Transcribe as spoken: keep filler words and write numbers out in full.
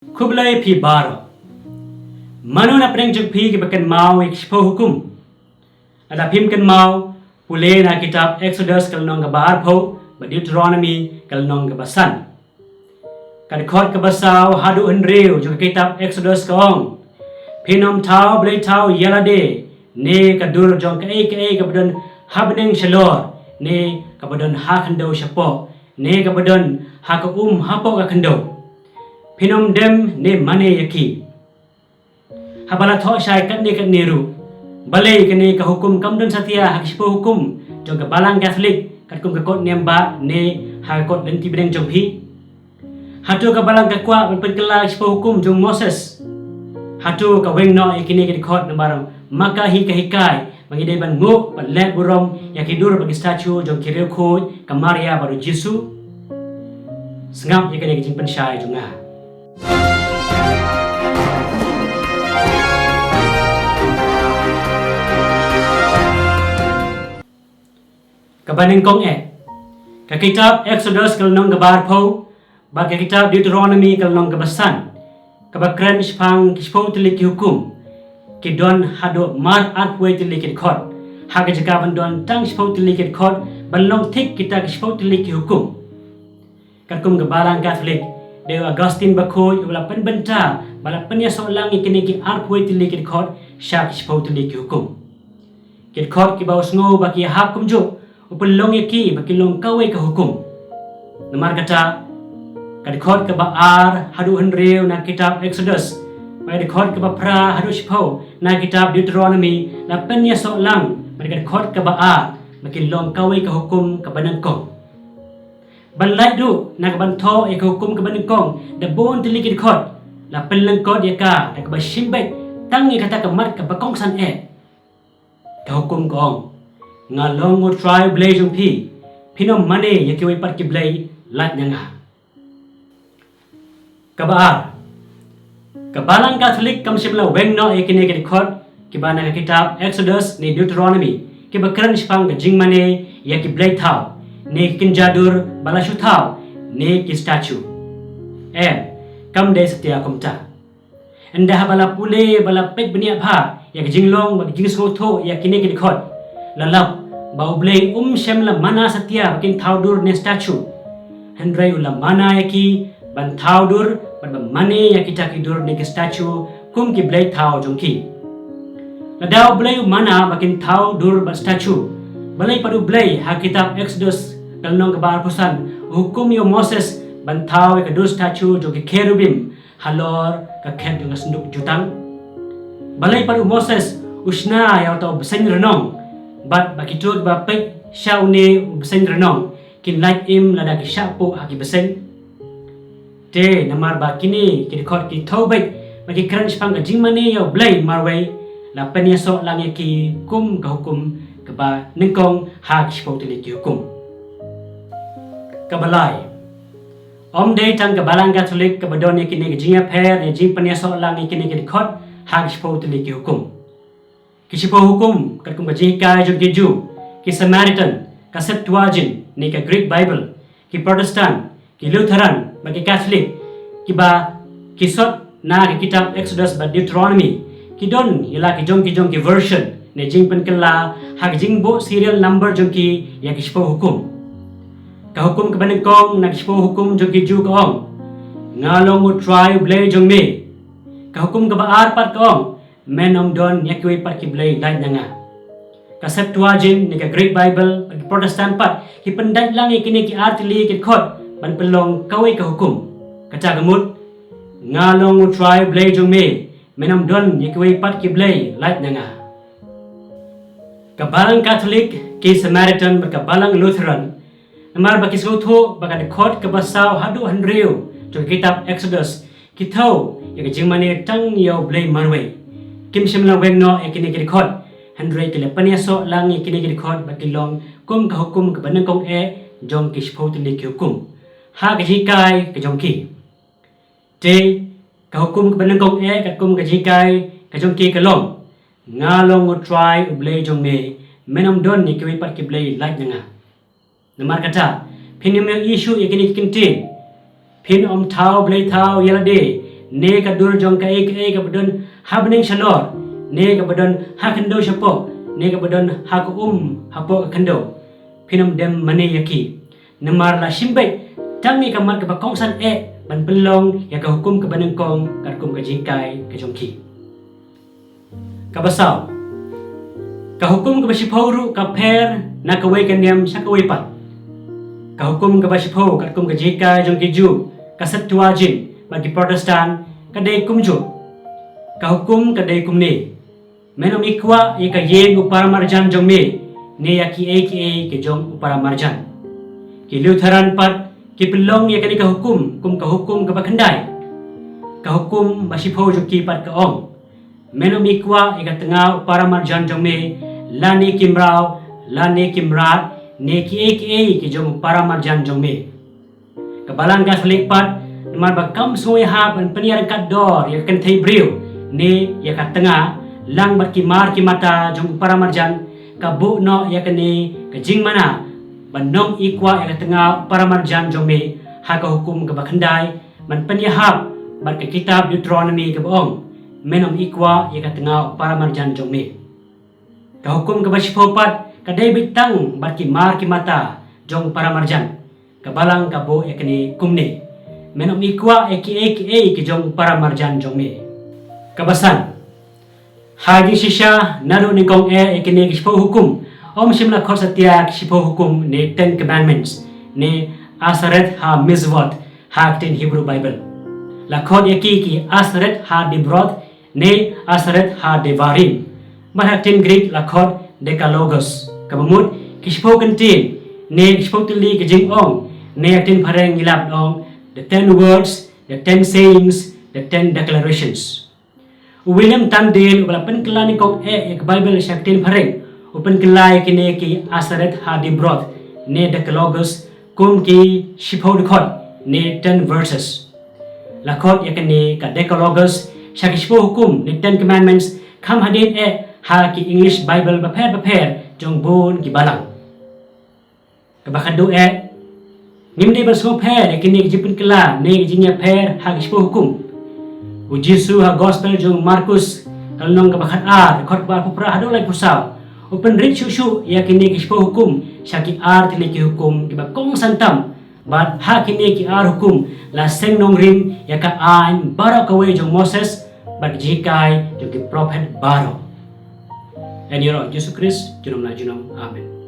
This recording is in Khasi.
Khublei phi baroh. Mano na pdeng jong phi kiba kynmaw ïa ki shiphew hukum? Lada phim kynmaw, pule na kitab Exodus ka lynnong kaba arphew, bad Deuteronomy ka lynnong kaba san. Ka dkhot kaba saw haduh hynriew jong ka kitab Exodus ka ong: Phin ym thaw blei thaw ïa lade, ne ka dur jong kaei kaei kaba don ha bneng shalor, ne kaba don ha khyndew shapoh, ne kaba don ha ka um hapoh ka khyndew. Phin ym dem ne mane ïa ki. Haba la thoh shai katne katne ruh, balei kane ka hukum kam don satia ha ki shiphew hukum jong ka Balang Katholik, katkum ka kot niam bah ne ha ka kot lynti bneng jong phi? Hato ka Balang ka kwah ban pynkylla ki shiphew hukum jong Moses? Hato ka weng noh ïa kine ki dkhot namar ma ka hi ka hikai ba ngi dei ban nguh bad leh burom ïa ki dur bad ki statue jong ki riewkhuid, ka Maria bad u Jisu? Sngap ïa kane ka jingpynshai jong nga. Kaba nyngkong eh, ka kitab Exodus ka lynnong kaba arphew bad ka kitab Deuteronomy ka lynnong kaba san, kaba kren shaphang ki shiphew tylli ki hukum, ki don haduh mar arphew tylli ki dkhot, ha ka jaka ban don tang shiphew tylli ki dkhot ban long thik kita ki shiphew tylli ki hukum. Katkum ka Balang Katholik, dei u Augustine bakhuid uba la pynbynta bad la pynïasoh lang ïa kine ki arphew tylli ki dkhot sha ki shiphew tylli ki hukum. Ki dkhot kiba u sngew ba ki hap kumjuh, u pynlong ïa ki ba ki long kawei ka hukum. Namar kata, ka dkhot kaba ar haduh hynriew na kitab Exodus, bad ka dkhot kaba phra haduh shiphew na kitab Deuteronomy la pynïasoh lang bad ka dkhot kaba ar ba ki long kawei ka hukum kaba nyngkong. Ban lait duh na ka ban thoh ïa ka hukum kaba nyngkong da bun tylli ki dkhot, la pynlyngkot ïa ka da kaba shim beit tang ïa kata ka mat kaba kongsan eh. Ka hukum ka ong: Nga long U Trai U Blei jong phi, phin ym mane ïa kiwei pat ki blei lait na nga. Kaba ar, ka Balang Katholik kam shym la weng noh ïa kine ki dkhot kiba na ka kitab Exodus ne Deuteronomy, kiba kren shaphang ka jingmane ïa ki blei thaw ne ki kynja dur ba la shu thaw ne ki statue. Em, kam dei satia kumta. Ynda haba la pule bad la peit bniah bha ïa ka jinglong bad ka jingsngewthuh ïa kine ki dkhot, la lap ba U Blei um shym la mana satia ba kin thaw dur ne statue. Hynrei u la mana ïa ki ban thaw dur bad ban mane ïa kita ki dur ne ki statue kum ki blei thaw jong ki. Lada U Blei u mana ba kin thaw dur bad statue, balei pat U Blei ha kitab Exodus ka lynnong kaba arphew san u hukum ïa u Moses ban thaw ïa ka dur statue jong ki cherubim halor ka khet jong ka synduk jutang? Balei pat u Moses u shna ïa uta u bseiñ rnong, bad ba kito kiba peit sha une u bseiñ rnong kin lait im lada ki shah puh ha ki bseiñ? Te namar ba kine ki dkhot ki thew beit bad ki kren shaphang ka jingmane ïa U Blei marwei, la pynïasoh lang ïa ki kum ka hukum kaba nyngkong ha ki shiphew tylli ki hukum. Kaba lai, ym dei tang ka Balang Katholik kaba don ïa kine ki jingïapher ne jingpynïasoh lang ïa kine ki dkhot ha ki shiphew tylli ki hukum. Ki shiphew hukum katkum ka jinghikai jong ki Jiw, ki Samaritan, ka Septuagint ne ka Greek Bible, ki Protestant, ki Lutheran bad ki Katholik, kiba ki sot na ka kitab Exodus bad Deuteronomy, ki don ïa la ki jong ki jong ki version ne jingpynkylla ha ka jingbuh serial number jong ki ïa ki shiphew hukum. Ka hukum kaba nyngkong na ki shiphew hukum jong ki Jiw ka ong: Nga long U Trai U Blei jong me. Ka hukum kaba ar pat ka ong: Men ym don ïa kiwei pat ki blei lait na nga. Ka Septuagint ne ka Greek Bible bad ki Protestant pat ki pyndait lang ïa kine ki ar tylli ki dkhot ban pynlong kawei ka hukum. Kata ka mut: Nga long U Trai U Blei jong me, men ym don ïa kiwei pat ki blei lait na nga. Ka Balang Katholik, ki Samaritan bad ka Balang Lutheran, namar ba ki sngewthuh ba ka dkhot kaba saw haduh hynriew jong ka kitab Exodus ki thew ïa ka jingmane tang ïa U Blei marwei, kim shym la weng noh ïa kine ki dkhot, hynrei ki la pynïasoh lang ïa kine ki dkhot ba ki long kum ka hukum kaba nyngkong eh jong ki shiphew tylli ki hukum ha ka jinghikai ka jong ki. Te ka hukum kaba nyngkong eh katkum ka jinghikai ka jong ki ka long: Nga long U Trai U Blei jong me, men ym don ïa kiwei pat ki blei lait na nga. Namar kata, phin ym ïohi shuh ïa kine ki kyntien: Phin ym thaw blei thaw ïa lade, ne ka dur jong kaei kaei kaba don ha bneng shalor, ne kaba don ha khyndew shapoh, ne kaba don ha ka um hapoh ka khyndew, phin ym dem mane ïa ki. Namar la shim beit tang ïa ka mat kaba kongsan eh ban pynlong ïa ka hukum kaba nyngkong katkum ka jinghikai ka jong ki. Kaba saw, ka hukum kaba shiphew ruh ka pher na kawei ka niam sha kawei pat. Ka hukum kaba shiphew katkum ka jinghikai jong ki Jiw, ka Septuagint, bad ki Protestant, ka dei kumjuh. Ka hukum ka dei kumne: Men ym ïa kwah ïa ka ïing u paramarjan jong me, ne ïa kiei kiei ki jong u paramarjan. Ki Lutheran pat ki pynlong ïa kane ka hukum kum ka hukum kaba khyndai. Ka hukum ba shiphew jong ki pat ka ong: Men ym ïa kwah ïa ka tnga u paramarjan jong me, lane ki mraw, lane ki mrad, ne kiei kiei ki jong u paramarjan jong me. Ka Balang Katholik pat, namar ba kam sngewbha ban pynïaryngkat dor ïa ka kynthei briew ne ïa ka tnga lang bad ki mar ki mata jong u paramarjan, ka buh noh ïa kane ka jingmana ban ym ïa kwah ïa ka tnga u paramarjan jong me ha ka hukum kaba khyndai, ban pynïahap bad ka kitab Deuteronomy kaba ong: Men ym ïa kwah ïa ka tnga u paramarjan jong me. Ka hukum kaba shiphew pat ka dei beit tang bad ki mar ki mata jong u paramarjan. Ka Balang ka buh ïa kane kumne: Men ym ïa kwah ïa kiei kiei ki jong u paramarjan jong me. Kaba san, ha jingshisha naduh nyngkong eh ïa kine ki shiphew hukum, ym shym la khot satia ki shiphew hukum ne Ten Commandments ne Aseret HaMitzvot ha ka ktien Hebrew Bible. La khot ïa ki ki Aseret HaDibrot ne Aseret HaDevarim. Bad ha ka ktien Greek la khot Decalogos, kaba mut ki shiphew kyntien ne ki shiphew tylli ki jingong, ne ha ka ktien phareng ngi lah ban ong the ten words, the ten sayings, the ten declarations. U William Tyndale, uba la pynkylla nyngkong eh ïa ka Bible sha ka ktien phareng, u pynkylla ïa kine ki Aseret HaDibrot ne Decalogos kum ki shiphew dkhot ne ten verses. La khot ïa kane ka Decalogos sha ki shiphew hukum ne Ten Commandments kham hadien eh ha ki English Bible bapher bapher jong bun ki balang. Kaba khatduh eh, ngim dei ban sngewpher ïa kine ki jingpynkylla ne ki jingïapher ha ki shiphew hukum. U Jisu ha Gospel jong u Markus, ka lynnong kaba khatar, dkhot kaba arphew phra haduh laiphew saw, u pynrit shuh shuh ïa kine ki shiphew hukum sha ki ar tylli ki hukum kiba kongsan tam. Bad ha kine ki ar hukum la seng nongrim ïa ka aiñ baroh kawei jong u Moses bad ki jinghikai jong ki prophet baroh. Ha ïing u Jisu Khrist junom la junom. Amen.